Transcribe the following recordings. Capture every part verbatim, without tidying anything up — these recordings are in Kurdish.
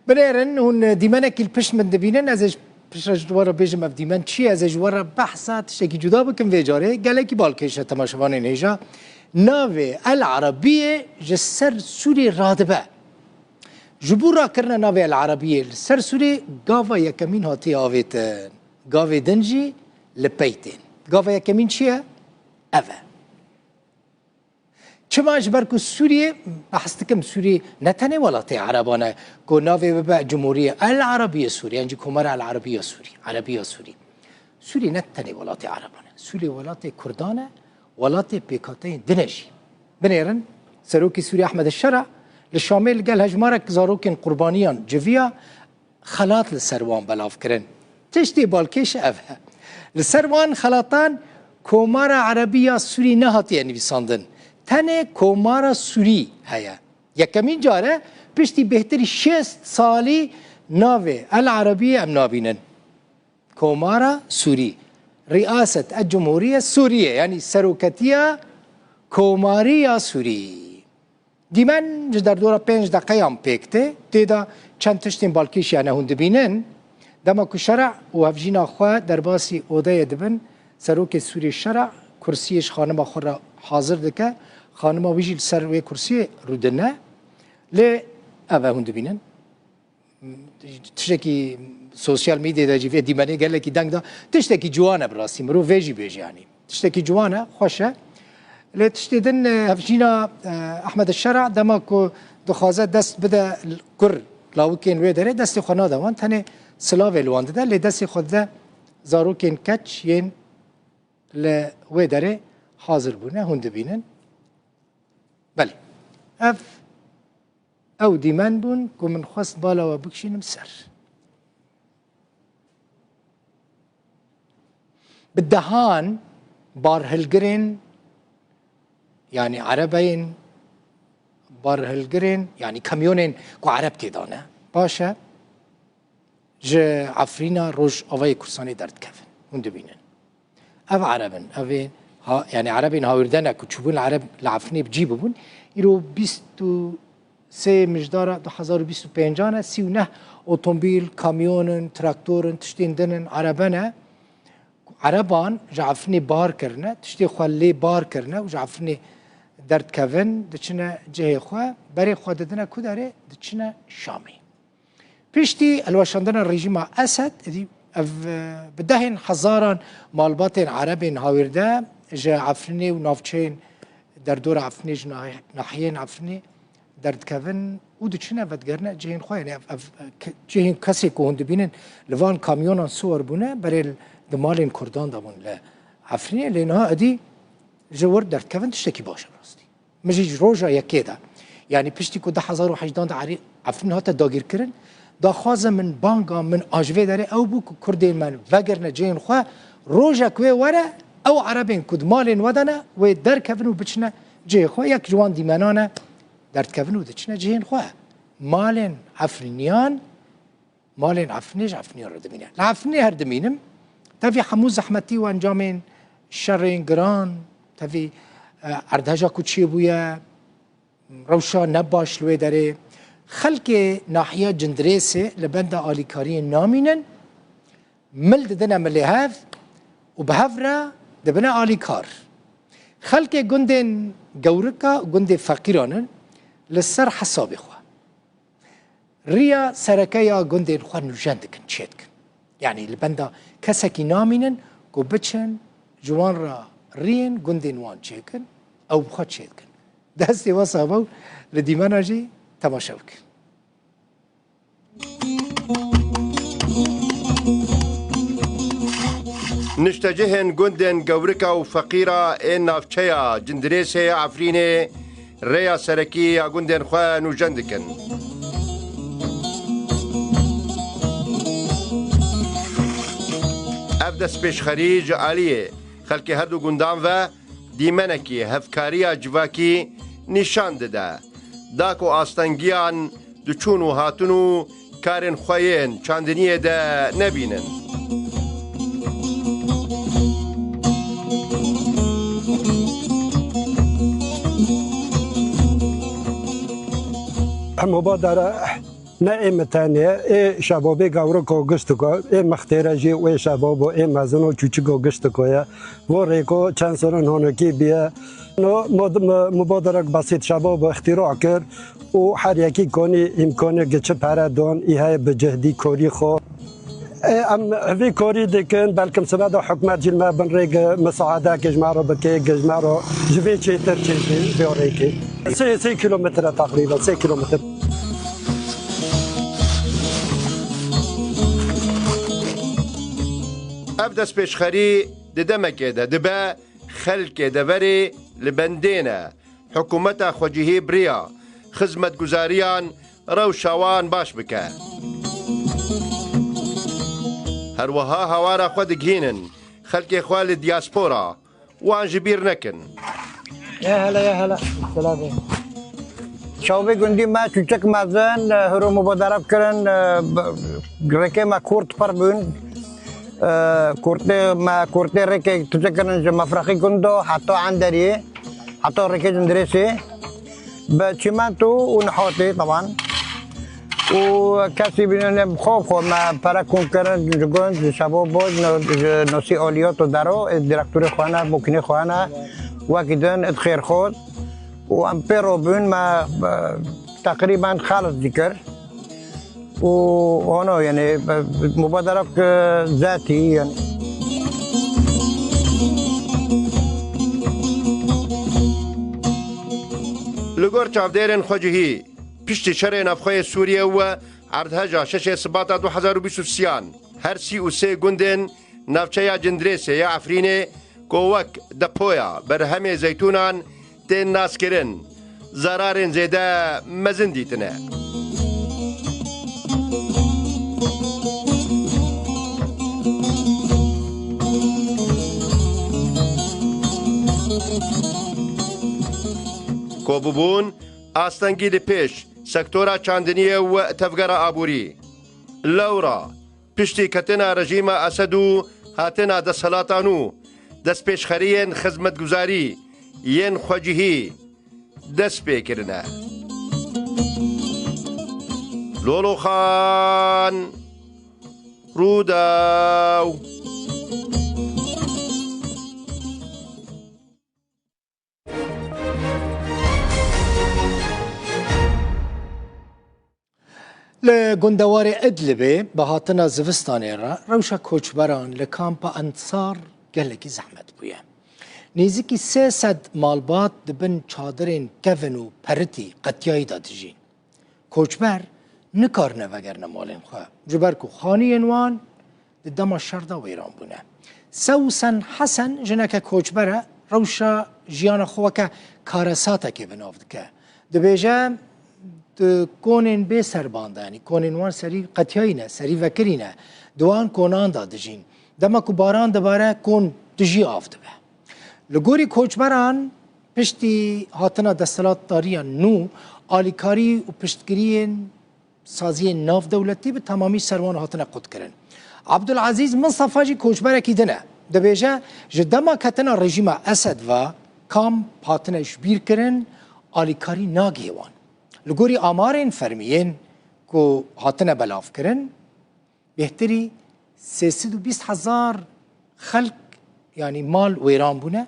Binêrin hûn dîmenekî li pişt min dibînin, ez ê ji piştre ji we re bêjim ev dîmen çi ye, ez ê ji we re behsa tiştekî cuda bikim vê carê. Gelekî balkêş e temaşevanên hêja. Navê El Erebiyê ji ser Sûrê radibe. Ji bo rakirina navê El Erebiyê li ser Sûrê gava yekemîn hatiye avêtin. Gavê din jî li pey tên. Gava yekemîn çi ye? Ev e. Çima? Ji ber ku Sûriyê, behs dikim, Sûrî ne tenê welatê Ereban e, ku navê bibe Cumhuriye El Arabiye Sûrî, yan jî Komara El Arabiya Sûrî, Erebiya Sûrî. Sûrî ne tenê welatê Ereban e. Sûrî welatê Kurdan e, welatê pêkhateyên din e jî. Binêrin, Serokê Sûrî Ehmed Şera li Şamê li gel hejmarek zarokên qurbaniyan civiya, xelat li ser wan belav kirin. Tiştê balkêş ev e. Li ser wan xelatan Komara Erebî ya Sûrî nehatiye nivîsandin. Tenê Komara Sûrî heye. Yekemîn car e, piştî bêhtirî şêst salî navê El Erebî em nabînin. Komara Sûrî. Riyaset e Cumhuriye Sûriye, yanî seroketiya Komarî ya Sûrî. Dîmen ji derdora pênc deqeyan pêk tê, tê de çend tiştên balkêş hene hûn dibînin. Dema ku şer'a û hevjîna xwe derbasî odeyê dibin, serokê Sûrê şer'a kursiyê ji xanima xwe re hazir dike, xanima wî jî li ser wê kursiyê rûdine. Lê ev e hûn dibînin. Tiştekî sosyal medyayê de jî vê dîmenê gelekî deng da. Tiştekî ciwan e bi rastî. Mirov vê jî bêje yanî. Tiştekî ciwan e, xweş e. Lê tiştê din, e, hevjîna, e, Ehmed Şera dema ku dixwaze dest bide kur lawikên wê derê, destê xwe nade wan. Tenê silavê li wan dide. Lê destê xwe dide zarokên keç yên li wê derê hazir bûne. Hûn dibînin. Belê. Ev Ew dîmen bûn ku min xwest bala we bikişînim ser. Bi dehan barhilgirên, yanî erebeyên barhilgirên, yanî kamyonên ku ereb tê de ne, baş e, ji Efrîna Rojavayê Kurdistanê derdikevin. Hûn dibînin. Ev ereb in. Ev ê ha-, yanî erebên hawîrde ne ku çûbûn li ereb, li Efrînê bi cî bibûn. Îro bîst û sê mijdara du hezar û bîst û pêncan e. Sî û neh otomobîl, kamyon in, traktor in, tiştên din in, erebe ne. Ereban ji Efrînê bar kirine, tiştê xwe lê bar kirine û ji Efrînê derdikevin, diçine cihê xwe, berê xwe didine ku derê, diçine Şamê. Piştî hilweşandina rejîma Esed, êdî ev, e, bi dehên hezaran malbatên erebên hawîrde ji Efrînê û navçeyên derdora Efrînê, ji nah-, nahiyên Efrînê derdikevin û diçine vedigerine cihên xwe. Yanî ev, ev, ke-, cihên kesê ku hûn dibînin li van kamyonan siwar bûne, berê di malên Kurdan de bûn li Efrînê, lê niha êdî ji wir derdikevin, tiştekî baş e rastî. Min jî ji roja yekê de, yanî piştî ku du hezar û hejdan de Erê-, Efrîn hate dagîrkirin, daxwaza min, banga min a ji vê derê ew bû ku Kurdên me vegirine cihên xwe, rojek wê were, ew erebên ku di malên we de ne, wê derkevin û biçine cihê xwe. Yek ji wan dîmenan e, derdikevin û diçine cihên xwe. Malên Efrîniyan Malên Efrînê ji Efrînê re dimîne. Li Efrînê her dimînim. Tevî hemû zehmetî û encamên şerên giran, tevî, e, erdheja ku çêbûye, rewşa ne baş li wê derê. Xelkê nahiya Cindirêsê li benda alîkariyê namînin, mil didine milê hev û bi hev re dibine alîkar. Xelkê gundên gewrika û gundê feqîran in li ser hesabê xwe. Riya sereke ya gundên xwe nûjen dikin, çêdikin. Yanî li benda kesekî namînin ku biçin ji wan re riyên gundên wan çêkin, ew bi xwe çêdikin. Destê we sax be û li dîmena jî temaşe bikin. Niştecihên gundên Gewrika û Feqîra ên navçeya Cindirêsê ya Efrînê rêya serekî ya gundên xwe nûjen dikin. Ev destpêşxerî ji aliyê xelkê her du gundan ve dîmenekî hevkariya civakî nîşan dide. Da ku astengiyan di çûn û hatin û karên xwe yên çandiniyê de nebînin. Em heba dara Ne ê min tenê ye, ê şebabê gewriko giştiko, ê mixtêre jî û ê şebabo, ê mezin û çûçiko giştiko ye. Vo rêko çend sorin honokî biye. No mod-, mu-, mubaderek besît şebabo îxtîra kir û her yekî konî îmkanê gi çi pere don, î heye bi cihdî korî xo. Ê, em vî korî dikin, belkim sibe de hikûmet jî li me bin rê gi misaadekê ji me re bike, gi ji me re ji vê çêtir çêtir vê rêkê. Sê, sê kîlometre teqrîben, sê kîlometre. Ev destpêşxerî di demekê de dibe xelkê deverê li bendê ne. Hikûmeta xwecihî bi riya xizmetguzariyan rewşa wan baş bike. Her wiha hawara xwe digihînin xelkê xwe li diaspora, wan ji bîr nekin. Ya hele, ya hele. Selamê. Çavê gundî me çûçik mezin, e, hiro mubaderek kirin, e, b-, rêkê me kurt pir bûn. E, kurtê me, kurtê rêkê tûçe kirin ji Mefrexî gundo heta Enderiyê, heta rêkê Cindirêsê. Bi çîmento û nihatê, teban. Û kesî bînin bi xwe, xwe me pere kom kirin ji gund, ji şebo bo, ji no-, ji nosî aliyat û dero, ê direktorê xwe ne, mûkinê xwe ne, wekî din, id xêr xwe. Û em pê re bûn, me, e, teqrîben xelis dikir. Û hano, yani, e, mubaderek, e, zetî, yani. Li gor çavdêrên xwecihî, piştî şerê navxweyê Sûriye û erdheja şeşê Sibata du hezar û bîst û sêyan, her sî û sê gundên navçeya Cindirêsê ya Efrînê ku wek depoya berhemê zeytûnan tên naskirin, zerarên zêde mezin dîtine. Ku bûbûn astengî li pêş sektora çandiniyê û tevgera aborî. Lewra, piştî ketina rejîma Esed û hatina desthelata nû, destpêşxeriyên xizmetguzarî yên xwecihî dest pê kirine. Lolo Xan, Rûdaw. Li gundewarê Idlibê bi hatina zivistanê re rewşa koçberan li kampa Ensar gelekî zehmet bûye. Nêzîkî sê sed malbat di bin çadirên kevin û peritî qetiyayî de dijîn. Koçber nikarine vegerine malên xwe, ji ber ku xaniyên wan di dema şer de wêran bûne. Sewsen Hesen jineke koçber e, rewşa jiyana xwe weke karesatekê bi nav dike. Dibêje, di konên bê serban de, yanî konên wan serî qetiyayî ne, serî vekirî ne, di wan konan de dijîn. Dema ku baran dibare, kon tijî av dibe. Li gorî koçberan, piştî hatina desthilatdariya nû, alîkarî û piştgiriyên saziyên navdewletî bi temamî ser wan hatine qutkirin. Abdulazîz Mistefa jî koçberekî din e. Dibêje, ji dema ketina rejîma Esed ve kamp hatine jibîrkirin, alîkarî nagihê wan. Li gorî amarên fermî yên ku hatine belavkirin, bêhtirî sê sed û bîst hezar xelk, yanî mal wêran bûne,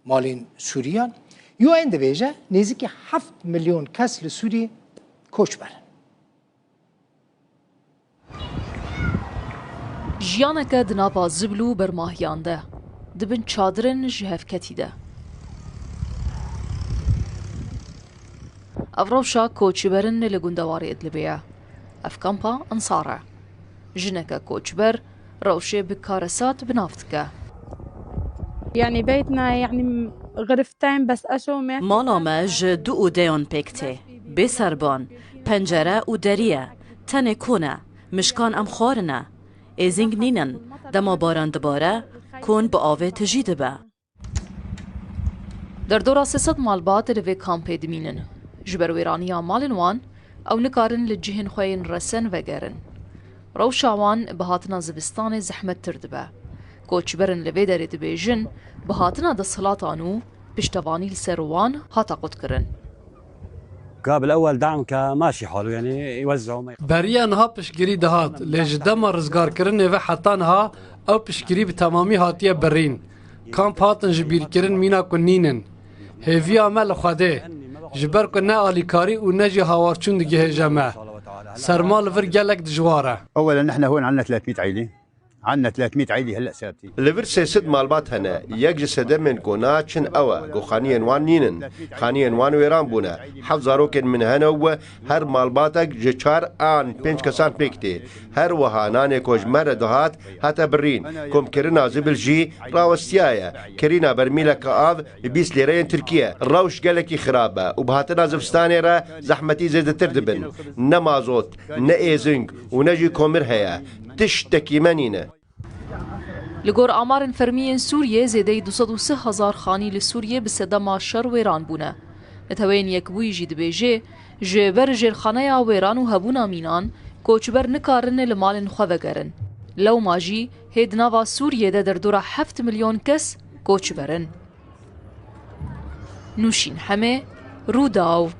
malên Sûriyan. U N dibêje, nêzîkî heft milyon kes li Sûriyê koçber in. Jiyaneke di nava zibl û bermahiyan de, di bin çadirin ji hevketî de. Ev rewşa koçberin li gundewarê Idlibê ye. Ev kampa Ensar e. Jineke koçber rewşê bi karesat bi nav dike. يعني بيتنا يعني غرفتين بس أشو ما Mala me ji du odeyan pêk tê. Bê serban, pencere û derî ye. Tenê kon e. Mişkan em xwarine. Êzing nînin. Dema baran dibare, kon bi avê tijî dibe. Derdora sê sed malbat li vê kampê dimînin. Ji ber wêraniya malên wan, ew nikarin li cihên xwe yên resen vegerin. Rewşa wan bi hatina zivistanê zehmettir dibe. Koçberin li vê derê dibêjin, bi hatina desthilata nû, piştevanî li ser wan hate qutkirin. قبل أول دعم كان ماشي حاله، يعني يوزعوا ما يخلص. Beriya niha piştgirî dihat, lê ji dema rizgarkirinê ve heta niha ew piştgirî bi temamî hatiye birîn. Kamp hatin ji bîr kirin mîna ku nînin. Hêviya me li Xwedê, ji ber ku ne alîkarî û ne jî hawarçûn digihêje me. Serma li vir gelek dijwar e. أولا نحن هون عندنا ثلاثمية عائلة، عندنا ثلاثمية عائلة هلا ثابتة. Li vir sê sed malbat hene. Yek ji sedemên ku naçin ew e ku xaniyên wan nînin. Xaniyên wan wêran bûne. Heft zarokên min hene û her malbatek ji çar an pênc kesan pêk tê. Her wiha nanê ku ji me re dihat hate birîn. Komkirina zibil jî rawestiyaye. Kirîna bermîleke av bi bîst lêreyên Tirkiye. Rewş gelekî xirab e û bi hatina zivistanê re zehmetî zêdetir dibin. Ne mazot, ne êzing û ne jî komir heye. Tiştekî me nîne. Li gor amarên fermî yên Sûriyê, zêdeyî du sed û sî hezar xanî li Sûriyê bi sedema şer wêran bûne. Neteweyên Yekbûyî jî dibêje, ji ber jêrxaneya wêran û hebûna mînan, koçber nikarin li malên xwe vegerin. Lewma jî hê di nava Sûriyê de derdora heft milyon kes koçber in. Nûşîn Hemê, Rûdaw.